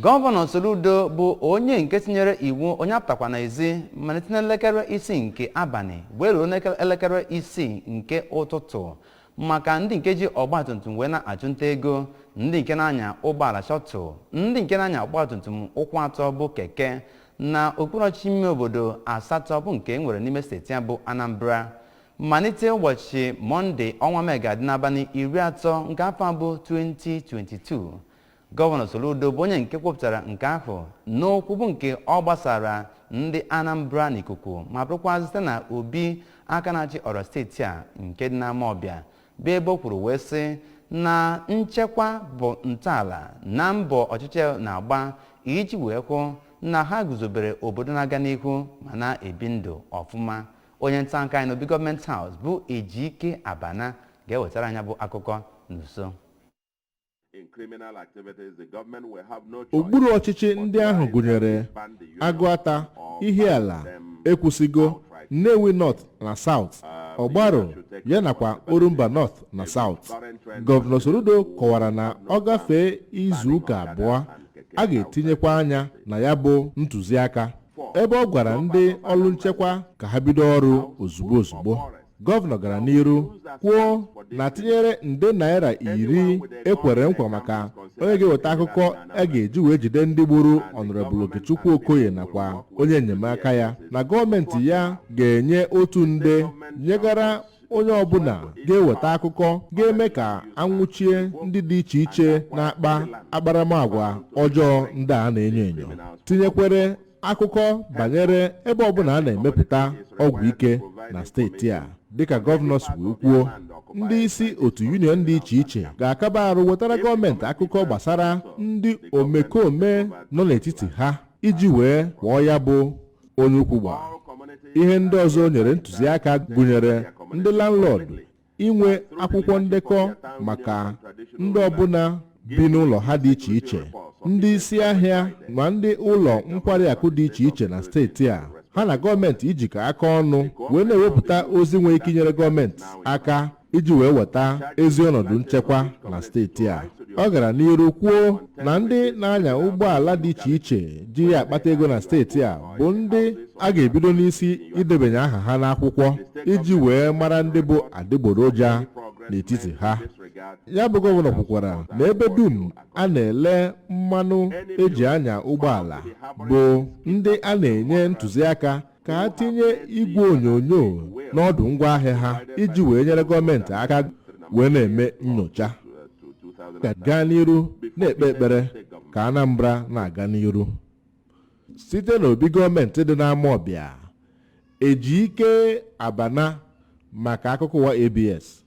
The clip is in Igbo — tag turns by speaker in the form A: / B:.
A: Gọvanọ Soludo bụ onye nke tinyere iwu onye apụtakwa n'ezi malite n'elekere 6 nke abalị wee ruo n'elekere 6 nke ụtụtụ maka ndị nke ji ọgbatumtum wee na-achụ nta ego, ndị nke na-anya ụgbọala shuttle, ndị nke na-anya ọgbatumtum ụkwụ atọ bụ keke na okpuru ọchịchị ime obodo asatọ bụ nke e nwere n'ime steeti a bụ Anambra, malite ụbọchị Mọnde ọnwa Mee ga-adị n'abalị 30 nke afọ a bụ 2022. Gọvanọ Soludo bụ onye nke kwupụtara nke ahụ n'okwu bụ nke ọ gbasara ndị Anambra n'ikuku ma bụrụkwa site na obi aka na-achị ọrọ steeti a nke dị n'Amawbịa, bụ ebe o kwuru wee sị na nchekwa bụ ntọala na mbọ ọchịchị na-agba iji wee hụ na ha guzobere obodo na-aga n'ihu ma na-ebi ndụ ọfụma. Onye nta akụkọ anyị n'obi Government House bụ Ejike Abana ga-ewetara anyị bụ akụkọ n'uso.
B: Okpuru ọchịchị ndị ahụ gụnyere Agụata, Ihiala, Ekwusigo, Nnewi North na South, Ọgbarụ ya nakwa Orumba North na South. Gọvanọ Soludo kọwara na ọ gafee izu ụka 2 a ga-etinyekwa anya na ya bụ ntụziaka, ebe ọ gwara ndị ọrụ nchekwa ka ha bido ọrụ ozugbo ozugbo. Gọvanọ gara n'iru kwuo na tinyere nde naira 10 ekwere nkwa maka onye ga-eweta akụkọ a ga-eji wee jide ndị gburu Honorable Okechukwu Okoye nakwa onye enyemaka ya, na gọọmenti ya ga-enye 1 nde nyegara onye ọbụla ga-eweta akụkọ ga-eme ka anwụchie ndị dị iche iche na-akpa akparamagwa ọjọọ ndị a na-enyo enyo, tinyekwere akụkọ banyere ebe ọbụla a na-emepụta ọgwụ ike na steeti a. Dịka gọvanọ si wee kwuo, ndị isi otu union dị iche iche ga-akaba arụ wetara gọọmenti akụkọ gbasara ndị omekome nọ n'etiti ha iji wee kwụọ ya bụ onye ukwu gbaa. Ihe ndị ọzọ nyere ntụziaka gụnyere ndị landlord inwe akwụkwọ ndekọ maka ndị ọbụla bi n'ụlọ ha dị iche iche, ndị isi ahịa ma ndị ụlọ nkwari akụ dị iche iche na steeti a, ha na gọọmenti ijikọ aka ọnụ wee na-ewepụta ozi nwere ike inyere gọọmenti aka iji wee weta ezi ọnọdụ nchekwa na steeti a. Ọ gara n'iru kwuo na ndị na-anya ụgbọala dị iche iche ji ya akpata ego na steeti a bụ ndị a ga-ebido n'isi idebanye aha ha n'akwụkwọ iji wee mara ndị bụ adịgboroja n'etiti ha. Ya bụ gọvanọ kwukwara na ebe dum a na-ele mmanụ eji anya ụgbọala bụ ndị a na-enye ntụziaka ka ha tinye igwe onyonyo n'ọdụ ngwaahịa ha iji wee nyere gọọmenti aka wee na-eme nnyocha. Ka gaa n'iru na-ekpe ekpere ka Anambra na-aga n'iru. Site n'obi gọọmenti dị n'Amawbịa, Ejike Abana maka akụkọ ụwa ABS.